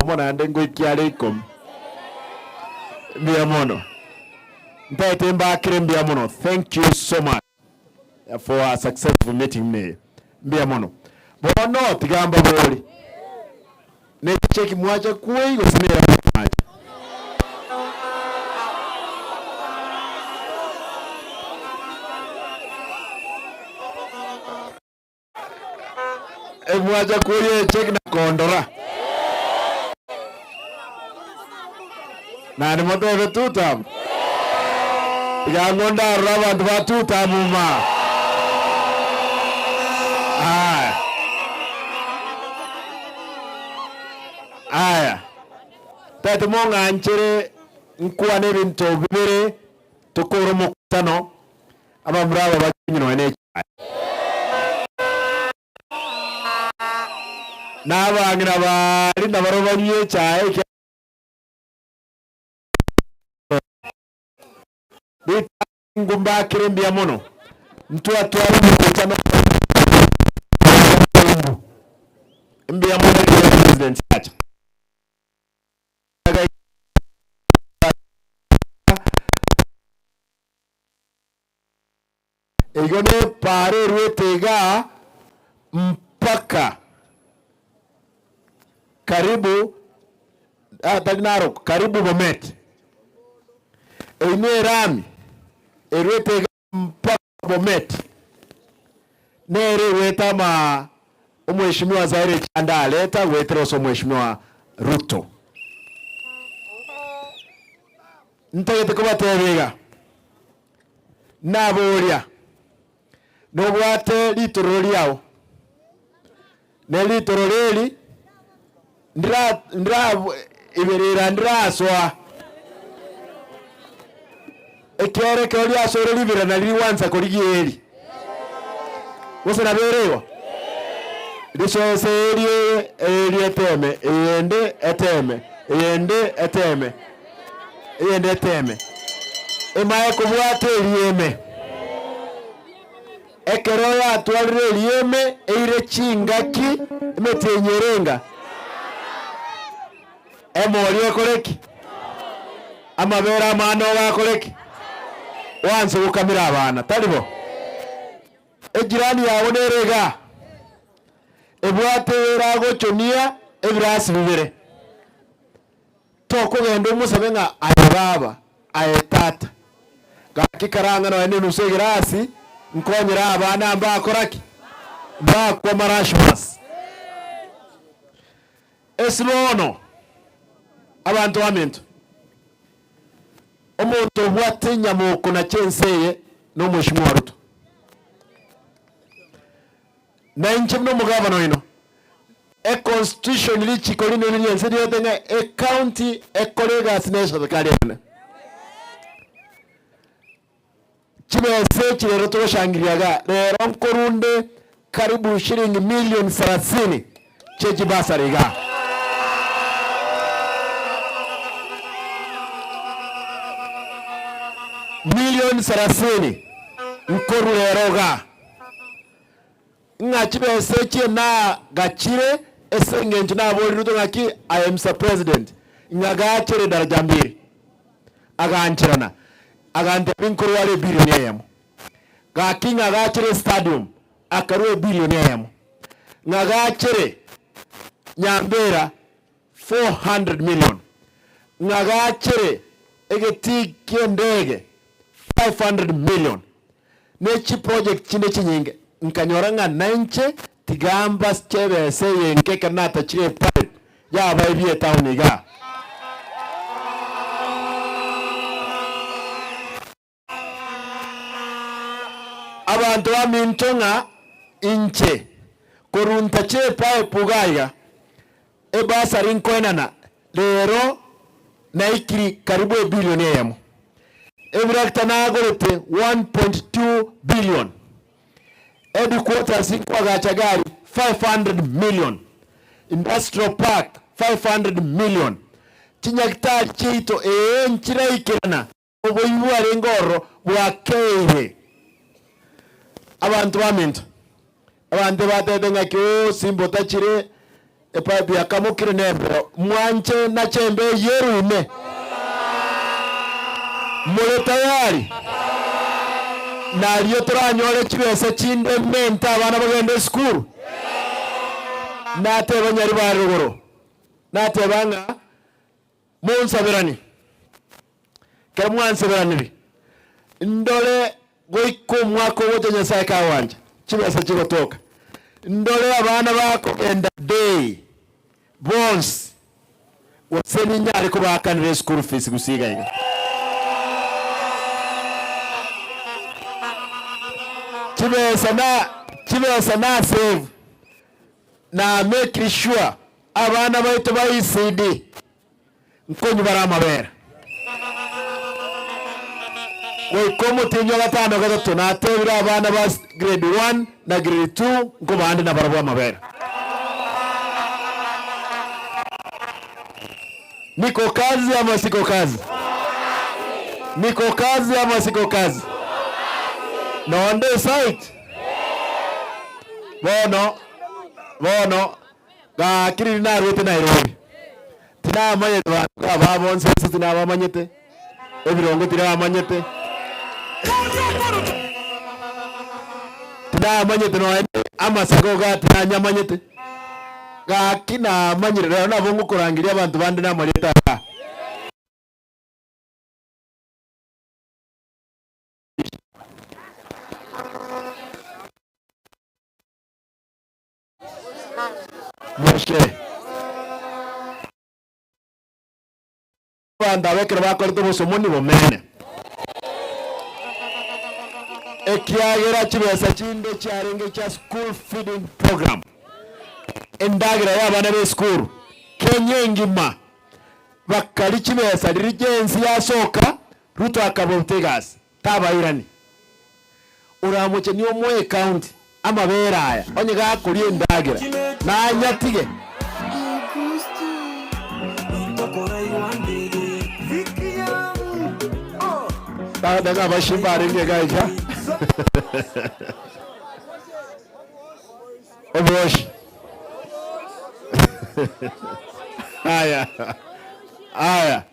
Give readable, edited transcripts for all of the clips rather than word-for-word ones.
omo naende ngoikia are ikomi. Mbuya mono. Ntaete mbakere mbuya mono. Thank you so much for a successful meeting buna eye. Mbuya mono. Bono tiga mbabori, ne chicheki mwacha kwoi gose nere mwacha? Emwacha kwoyia echeki na kondora. Naende motebe tutam. Tiga ang'o ndarore abanto ba tutam ma. Aya. Aya. Tete mong'anchere nkwane ebinto bibere tokore omokutano abamura aba bachie nonya ne echae. Na abang'ina baria nabarabwo banywe echae ekiagera Ritang'ani mbakere mbuya mono, ntwatwara omokutano mbuya mono ekero president acha. Eyio nepaara eruete igaa mpaka karibu ah, tari Narok, karibu Bomet. Eyio nerami eruete igaa mpaka Bomet, nere eruete ama omweshimiwa Zaire Chanda areta goetera ase omweshimiwa Ruto. Ntagete kobatebia iga. Naboria, Nobwate ritororo riao? Ne ritororo eri ndira ndira iberera ndirasoa, ekiagera ekero riasoire ribera nari rigwansa korigia eeri. Gose nabo ere igo? Risoe ase eeri eye, eeri eteme, eyende eteme, eyende eteme. Eyende eteme, emaye kobwata erieme. Ekero yatwarire erieme eire chingaki emetienyi erenga, emori ekore ki? Amabere amano ogakore ki? Oanse gokamera abana, tari bo? Ejirani yao nere igaa, ebwate eragochonia ebirasi bibere. Tokogenda omosabe ng'a aye baba, aye tata, gaki karang'a nonya nenusu egerasi, nkonyere abana mbakora ki? Mbakwa marashmas. Ase bono, abanto baminto, omonto obwate enyama okonacha ense eye nomweshimiwa Ruto. Na inche buna omogavana oino, econstitution richiko rinene ri'ense riete ng'a ecounty ekore egasi na eserikari enene. Chibesa echi rero togoshangiria iga, rero nkorunde karibu shilingi million thelathini chie chibasari igaa. Million thelathini nkoru rero igaa. Ng'a chibesa echi nagachire ase engencho naborirwe Ruto ng'aki aye Mister President ng'a gachere daraja mbiri. Agancherana, agantebia nkorware ebilioni eyemo. Gaki ng'a gachere estadium, akarua ebilioni eyemo. Ng'a gachere Nyambera 400 million. Ng'a gachere egetii ki'endege 500 million. Ne chiproject chinde chinyinge. Nkanyora ng'a nainche tiga mbache ebesa eye enke ekero natachire epipe yaba ebi etown igaa. Abanto baminto ng'a inche korwa ntache epipe iga iga, ebursary nkoenana rero naikiri karibu ebilion eyemo. Ebirakita nagorete 1.2 billion. Headquarters nkoagacha gari 500 million. Industrial park 500 million. Chinyagitari chiaito ee nchiraikerana oboibi bwarenge ororo bwakeire. Abanto baminto, abanto batebete ng'aki oo simba otachire. Epipe yakamokire nembeo, mwanche nache embeo eyio erume? More tayari? Nario toranyore chibesa chinde mente abana bagende esukuru? Nateba Nyaribari rogoro, nateba ng'a monsaberanie, ekero mwansaberanire, ndore goika omwaka ogocha Nyasae kagwancha, chibesa chigotoka, ndore abana bakogenda day bonsi, gose ninyare kobaakanera eschool fees gose iga iga. Chibesa na chibesa na save na make sure abana baito ba ECD nkonywa bare amabere. Goika omotienyi o gatano gatato natebire abana ba grade one na grade two nkobande nabarabwo amabere. Niko kazi ama siko kazi? Niko kazi ama siko kazi? Nonde site? Bono, bono, gaki riria narwete Nairobi, tinamanyete banto aba bonsi ase tinabamanyete, ebirongo tirabamanyete, tinamanyete nonya amasako iga tinanyamanyete, gaki namanyire rero nabo ngokorangeria abanto bande namarieta aya. Moshe. Abanto aba ekero bakorete obosomoni bomene, ekiagera chibesa chinde chiarenge chia school feeding program, endagera y'abana b'esukuru Kenya engima, bakaria chibesa riria chensi yasoka, Ruto akabaruta egasi, tabairani. Oramochenie omoe ecounty amabere aya onye gakoria endagera nanyatige. Tata ng'a abashimba arenge iga iga. Oboshi. Aya. Aya.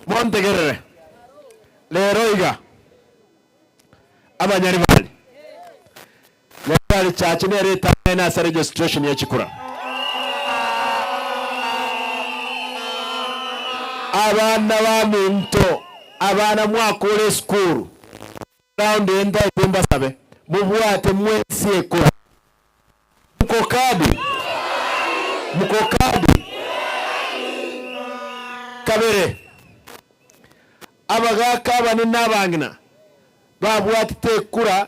Montegerere. Rero iga. Abanyaribari, Nyaribari Church nere etang'aine ase registration ye chikura. Abana baminto, abana mwakure esukuru, round eye ntaete mbasabe mobwate mwensi ekura. Mkokadi? Mkokadi? Kabere. Abagaaka abanene na abang'ina babwatete ekura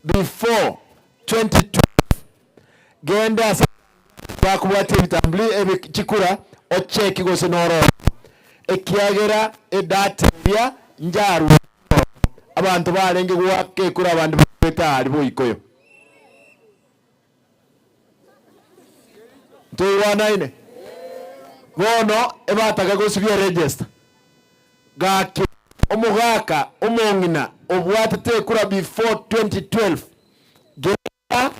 before 2012 genda ase bakobwatia ebitambuli ebi chikura ocheki gose noro ororo ekiagera edata eria njarure ororo abanto barenge goaka ekura abande bakwete aria boikoyo. Ntoigwanaine? Bono ebataka gosibia register. Gaki omogaka omong'ina obwatete ekura before 2012 genda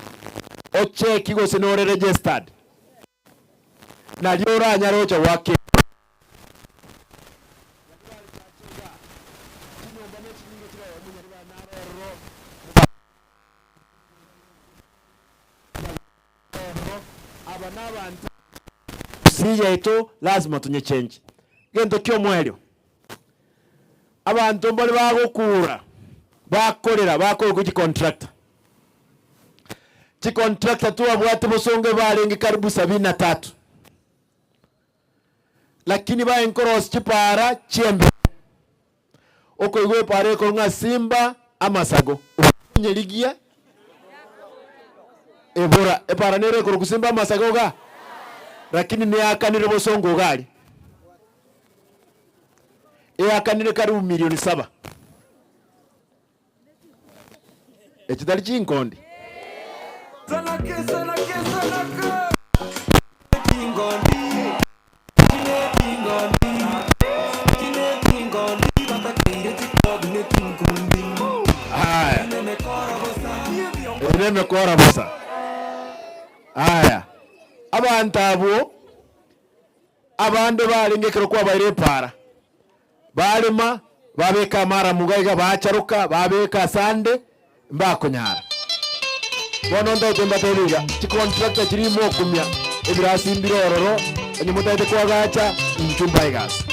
ocheki gose nore registered nario oranyare gocha goaka ekura. Aba nabanto gusii yaito lazima tonyechenche. Gento kiomoerio, abanto mbare bagokura bakorera bakorokwa chicontractor. Chicontractor twabwate bosongo ebarenge karibu sabini na tatu, lakini baye nkorosia chipara chiembeo. Okoigwa epaara ekorwa ng'a simba amasago, onyerigia ebora. Epaara nere ekorokwa simba amasago igaa, lakini neakanire bosongo iga aria. Eakanire karibu milioni saba. Echi tari chinkondi. Aya, eye nemekora bosa. Aya. Abanto abwo abande barenge ekero kwabaire epaara, barema, babeka amaramu iga iga, bacharoka, babeka asande, mbakonyara. Bono ntaete mbatebie iga, chicontractor chiria imokumia ebirasi mbire ororo, onye motaete koagacha, inchuo mbae egasi.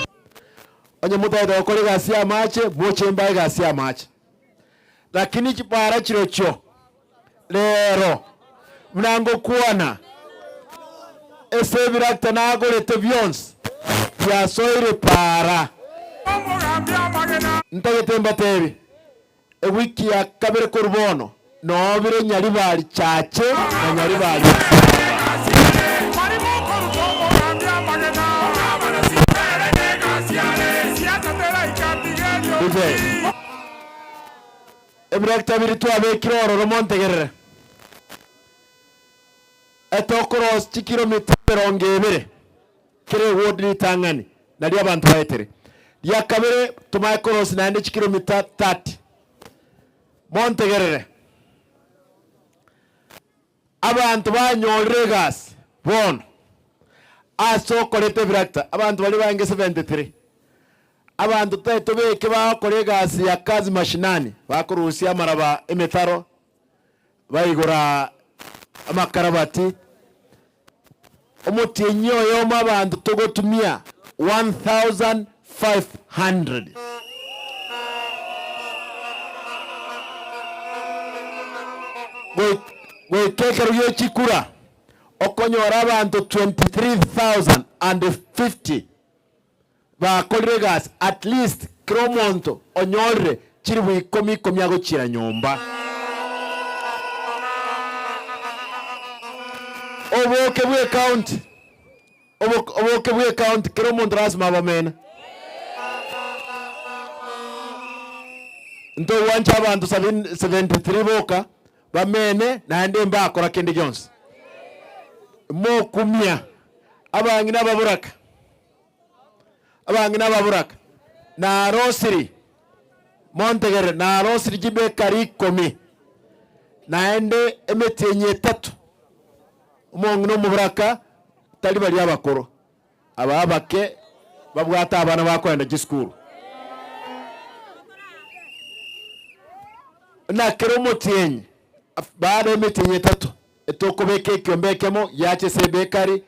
Onye motaete gokora egasi y'amache, moche mbae egasi y'amache. Lakini chipara chirochio rero, buna ngokwana, ase ebirakita nagorete bionsi biasoire para. Ntagete mbatebi, ewiki ya kabere korwa bono noobire Nyaribari Chache na Nyaribari Samba. Ebirekita biria twabekire ororo montegerere, etokorosia chikilomita emerongo ebere kera eward ritang'ani, nario abanto baetere. Ria kabere tomanye korosia naende chikilomita 30. Montegerere, abanto banyorire egasi bono ase okoreta ebirakita, abanto baria barenge 73, Abanto tari tobeke bagokora egasi ya kazi mashinani, bakorusia amaraba emetaro, baigora amakarabati. Omotienyi oyomo abanto togotumia 1500. Goika ekero gie chikura okonyora abanto 23050. Bakorire egasi at least kera omonto onyorire chilifu ikomi ikomi agochiera nyomba. Oboke bwe county oboke bwe county kera omonto lasima abomene. Ntogwancha abanto 73 boka bamene naende mbakora kende gionsi. Mokumia abang'ina ababoraka. Abang'ina ababoraka, narosiri, montegerere, narosiri chibekari ikomi, naende emetienyi etato, omong'ina omoboraka, tari baria abakoro, aba abake babwate abana bakoenda chisukuru. Buna kera omotienyi, baada y'emetienyi etato, etokobeka ekiombe ekemo giacha ase ebekari,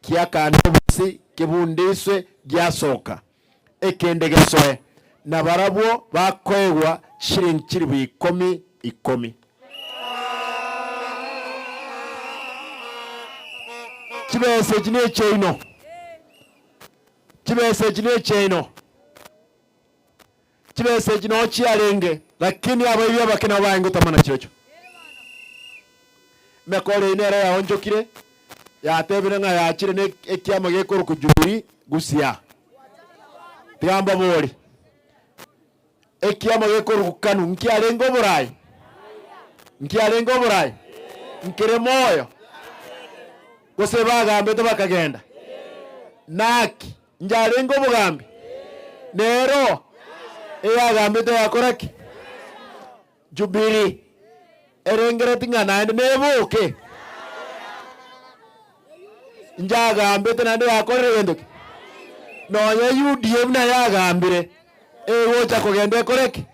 Kiakane obosi kebundeiswe giasoka, ekende gesoe, na barabwo bakoegwa chishilingi chilifu ikomi ikomi. Chibesa echi nechiaino, chibesa echi nechiaino, chibesa echi noo chiarenge, lakini abaibi abake nabo barenge gotamana chirochio. Emekora eyio nero yaonchokire, yatebire ng'a yachire ne ekiama gekorokwa Jubilee gusia. Tiga mbabori, ekiama gekorokwa KANU nkiarenge oborai? Nkiarenge oborai? Nkere moyo? Gose bagambete bakagenda? Naki njarenge obogambi? Nero eyagambete yakora ki? Jubilee erengereti ng'a naende neboke, inche agambete naende yakorire gento ki? Nonya UDA buna yagambire, egocha kogenda ekore ki?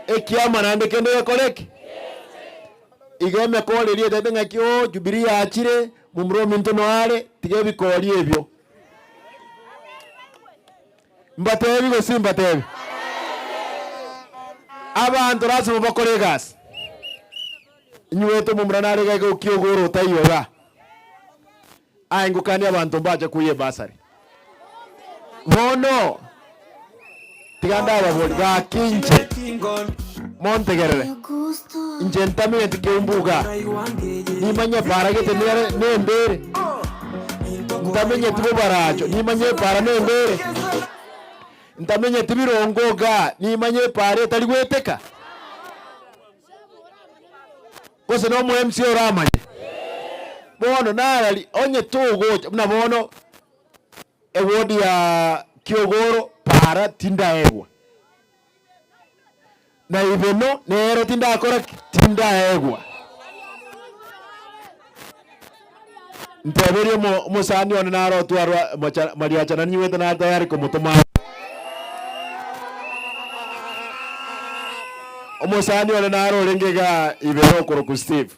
Ekiama naende kende gekore ki? Iga emekori eria etagete ng'aki ooh Jubilee yachire, momura ominto noare, tiga ebikori ebio. Mbatebi gose imbatebi? Abanto lasima bakore egasi. Inywete omomura nare iga iga okia ogoro otaiyo igaa. Aye ngokania abanto mbache koyia ebasari. Bono tiga ndababori gaki inche montegerere inche ntamenyeti keumbu igaa nimanye para gete nere nembere. Ntamenyeti bobaracho, nimanye epaara nembere. Ntamenyeti birongo igaa, nimanye epaara etari gweteka. Gose nomo MC oramanye. Bono narari onye togocha buna bono eward ya Kiogoro paara tindaegwa. Na Ibeno nero tindakora ki? Tindaegwa. Nteberie omo omosani one naro otwarwa mocha mariacha nanyigwete nare tayari komotoma aa. Omosani one naro orenge igaa ibere okorokwa Steve.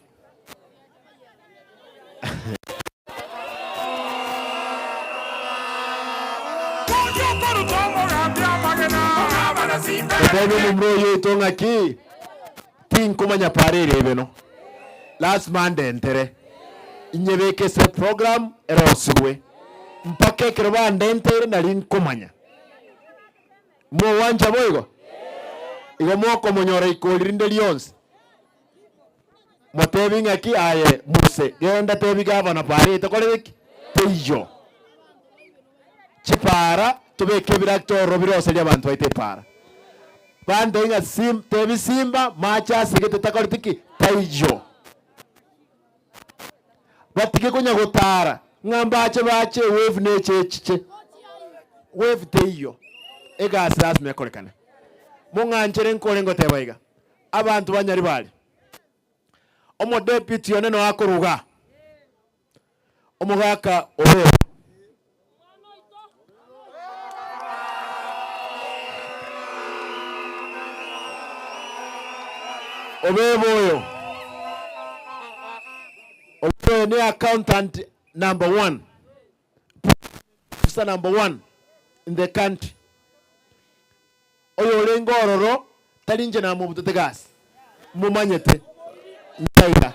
Totebie omomura oyio oito ng'aki, tinkomanya para ere ebeno, lasima ndentere, inyebeke ase eprogram erosigwe, mpaka ekero bandenteire nari nkomanya. Mogwancha boigo? Igo mokomonyora ikori rinde rionsi. Motebi ng'aki aye Mose, genda tebi gavana paara eye tekore ki? Teiyo. Chipaara tobeke ebirakita ororo biroserie abanto baito epaara. Bantebi ng'a sim tebi simba mache asegete takoreti ki? Taiyo. Batige konya gotara ng'a mbache bache ewave neche echiche. Wave teiyo. Egasi lasima ekorekane. Mong'anchere nkore ngoteba iga. Abanto ba Nyaribari, Omodeputy one noe akoruga, omogaka Obebo. Obebo oyo, Obebo oyo ne accountant number one, officer number one in the country. Oyorenge ororo tari inche namobutete gasi, momanyete nkaiga.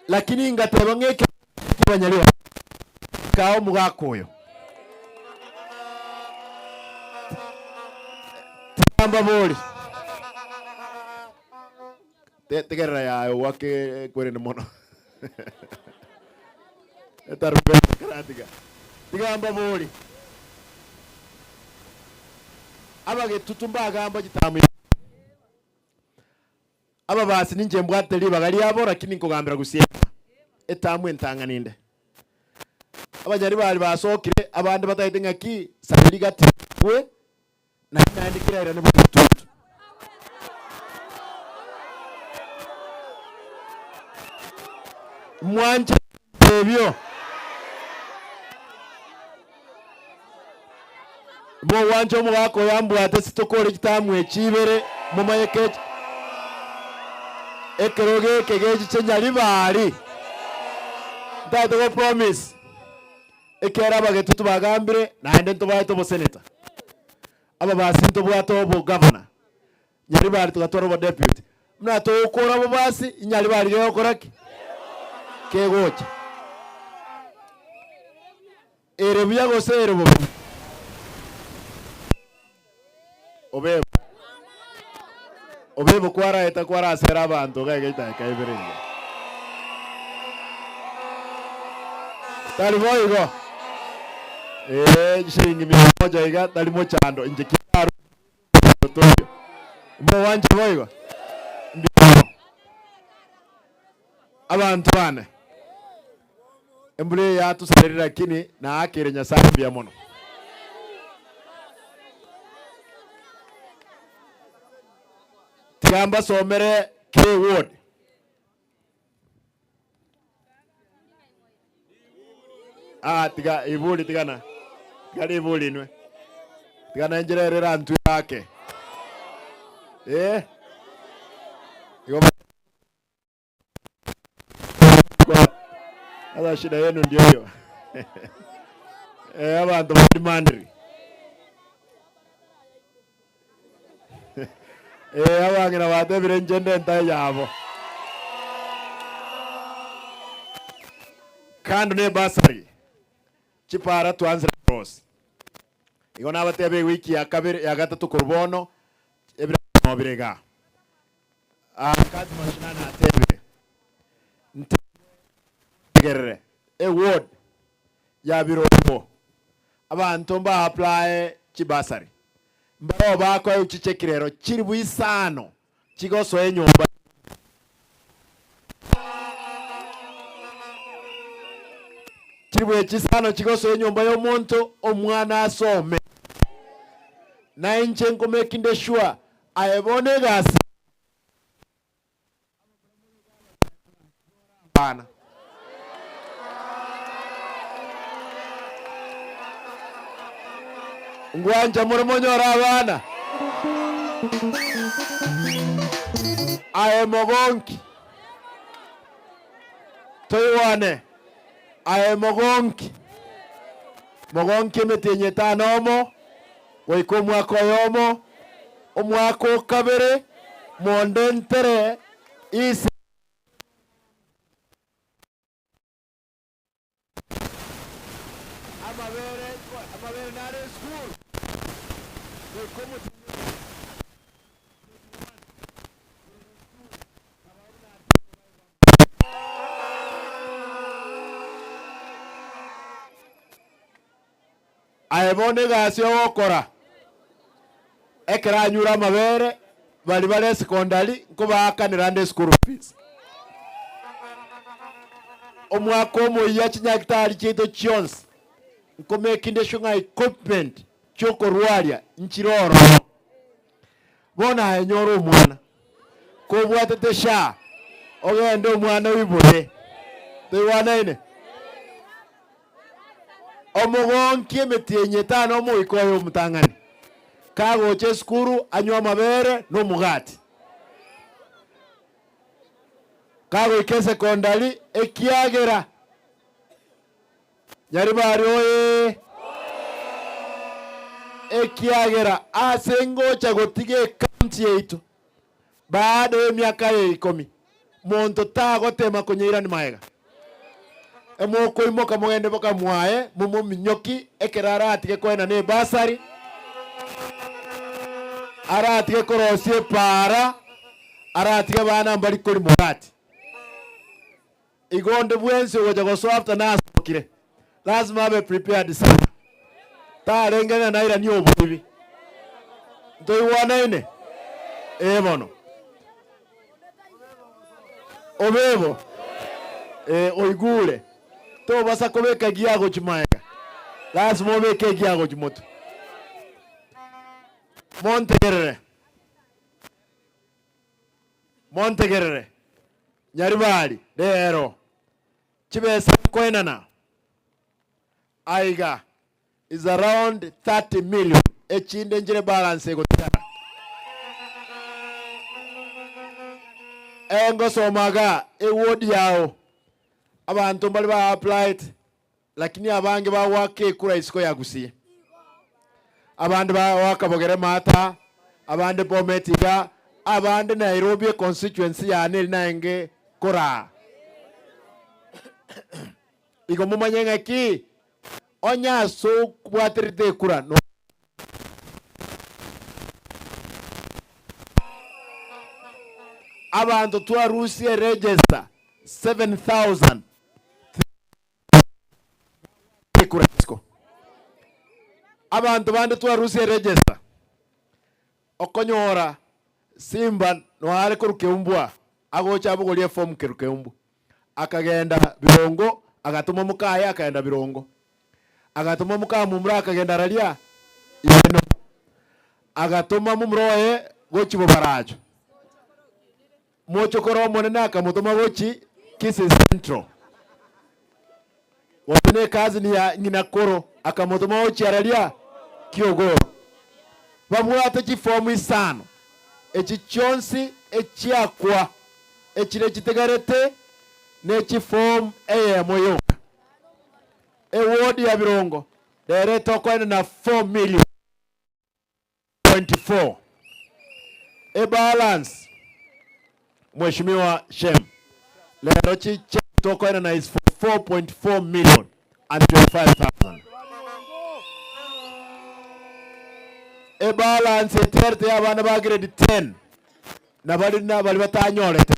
Lakini ngateba ng'a ekero ki'abanyaribari kaa omogaka oyo. Tiga mbabori. Te- Tegerera yaye ogwake kwerende mono. Etarumbeta ekaratiga. Tiga mbabori. Abagetutu mbagamba chitamu ya Ababasi ninche mbwate ribaga riabo lakini nkogambera gusii etamu entang'ani inde. Abanyaribari basokire abande batagete ng'aki sabiri gati gwe Naende naende kerairane botutu. Mwanche ebio. Mogwancha omogaka oyo ambwate sitokore chitamu echi ibere momanye kechi ekero geke gechiche nyaribari ntagete go promise Ekiagera abagetutu bagambire, naende ntobaete oboseneta, ababasi ntobwate obogavana, Nyaribari togatwara obodeputy. Buna togokora obobasi, Nyaribari gegokora ki? Kegocha. Ere buya gose ere bobe? Obebo. Obebo kwaraeta kwarasera abanto iga iga edaika ibere iga. Tari boigo? Ee, chishilingi mia moja iga tari mochando inche kiaru toiyo. Mogwancha boigo? Mbuya mono. Abanto bane, embura eye yatosareire lakini naakeire Nyasaye mbuya mono. Tiga mbasomere K ward. Ah, tiga iburi tigana. Tiga riburi inwe. Tigana enchera ere erantwe ake. Eh. Igo Sasa shida yenu ndio hiyo. Eh, abanto badimandiri. Eh, abang'ina batebire inche nde entae yabo. Kando ne basari chipara twanzire rosi. Igo nabatebia ewiki ya kabere ya gatato korwa bono ebiragiro bire igaa. Kazi mashinani atebire, Ntegerere eward ya Birongo abanto mba applye chibursary mbaroo bakoegwa chicheki rero chilifu isano chigosoa enyomba chilifu echi isano chigosoa enyomba ya omonto omwana asome na inche nkomakinde sure Aye bono egasi abana. Ngwancha more monyore abana? Aye mogonki, toigwane, aye mogonki, mogonki emetienyi etano omo, goika omwaka oyomo, omwaka o kabere, mondentere ise. Amabere amabere nare esukuru goika omotienyi o 21. Aye bono egasi ogokora, ekero anyure amabere, baria bare esekondari nkobaakanera ande eschool fees. Omwaka omoyia chinyagitari chiaito chionsi nkomekinde sure ng'a equipment chiokorwaria nchire ororo. Bono aye nyora omwana, kobwatete SHA ogende omwana oibore, toigwanaine? Omogonki emetienyi etano omoika oye omotang'ani, kagocha esukuru anywe amabere na omogati. Kagoika esekondari ekiagera Nyaribari oye! Ekiagera ase ngocha gotiga ecounty yaito baada y'emiaka eye ikomi, monto tagotema konyeirani magega. Emokoimoka mogende boka mwaye momominyoki ekero aratige koenana ebasari, aratige korosia epaara, aratige abana mbari kori mogati. Igo onde bwensi ogocha gosoa after nasokire lazima abe prepared sana. Tarenge ng'a nairanie oboibi. Ntoigwanaine? Ee bono. Obe bo. Ee oigure. Tobasa kobeka gear gochia maega. Lazima obeke egear gochia motwe. Montegerere. Montegerere, Nyaribari, reero, chibesa nkoenana aiga is around 30 million, echinde nchire balance egotigara. Engosoma iga eward yao, abanto mbare ba applied lakini abange bagoaka ekura isiko ya Gusii. Abande bagoaka Bogere Maata, abande Bomet iga, abande Nairobi econstituency yane eri naenge koraa. Igo momanye ng'aki onye ase okobwaterete ekura no Abanto twarusie register 7000. Ekuraisiko. Abanto bande twarusia eregister, okonyora Simba noare korwa Keumbwa agocha abogorie eform korwa Keumbu, akagenda Birongo agatoma mokaye akagenda Birongo, agatoma moka momura akagenda raria Eno, agatoma momura oye gochia Bobaracho. Mochokoro omonene akamotoma gochia Kisii Central. Gose ne cousin ya ng'ina koro akamotoma gochia raria Kiogoro. Babwate chifomu isano, echi chionsi echiakwa, echire chitigarete ne chifomu eyemo yoka. Eward ya Birongo rero etokoene na 4 million. 24 Ebalance Mheshimiwa Shem lero chi cheque tokoenana is for 4.4 million and 25,000. Ebalance eterete ya abana ba grade 10 na bari na bari batanyorete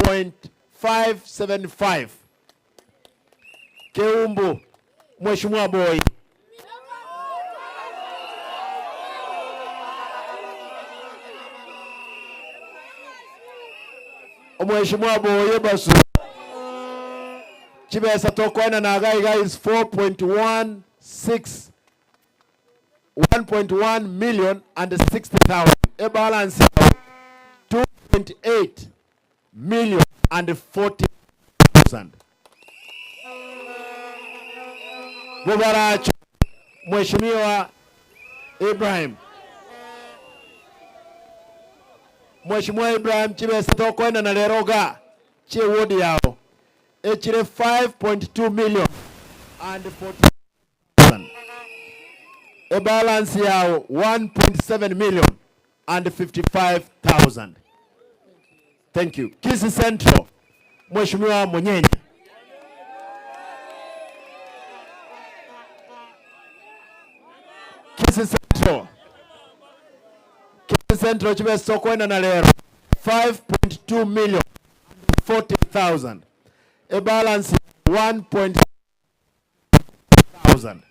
2.575 Keumbu Mheshimiwa Boy. Omweshimiwa Boye Basu chibesa tokoenana iga iga is 4.16 1.1 million and 60,000 ebalance yao 2.8 million and 40,000. Bobaracho Mheshimiwa. Ibrahim. Mheshimiwa Ibrahim chibesa tokoenana rero igaa chie ward yao echire 5.2 million and 40,000. Ebalance yao 1.7 million and 55,000. Thank you. Kisii Central, Mheshimiwa Munyenye. Kisii Central. Kisii Central chibesa tokoenana rero 5.2 million and 40,000. Ebalance 1. Thousand.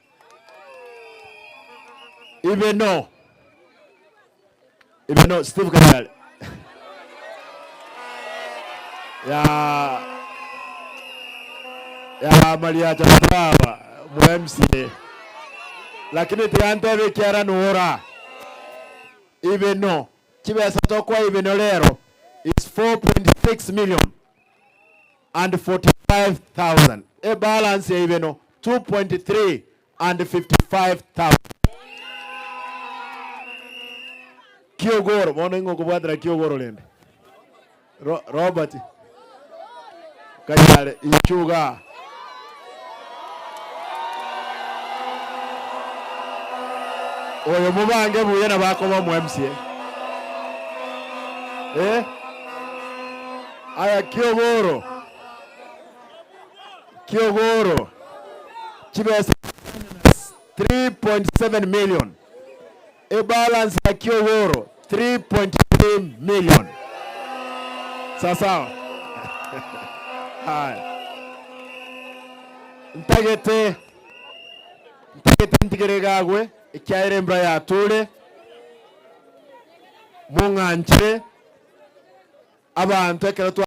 Ibeno. Ibeno Steve Kanyale. Ya ya Mariacha Baba mu MCA. Lakini tiga ntebe ekiara nora. Ibeno chibesa tokoa Ibeno rero is 4.6 million and 45,000. E balance ya Ibeno 2.3 and 55,000. Kiogoro, bono ing'o okobwatera Kiogoro rende? Ro, Robert Kanyare inchuga. Oyo mobange buya nabo akoba omo MCA. Eh? Aya Kiogoro. Kiogoro. Chibesa 3.7 million. E balance ya Kiogoro 3.3 million. Sawa sawa. Haya. Ntagete ntagete ntigere gagwe ekiagera embura yature mong'anchire abanto ekero twa.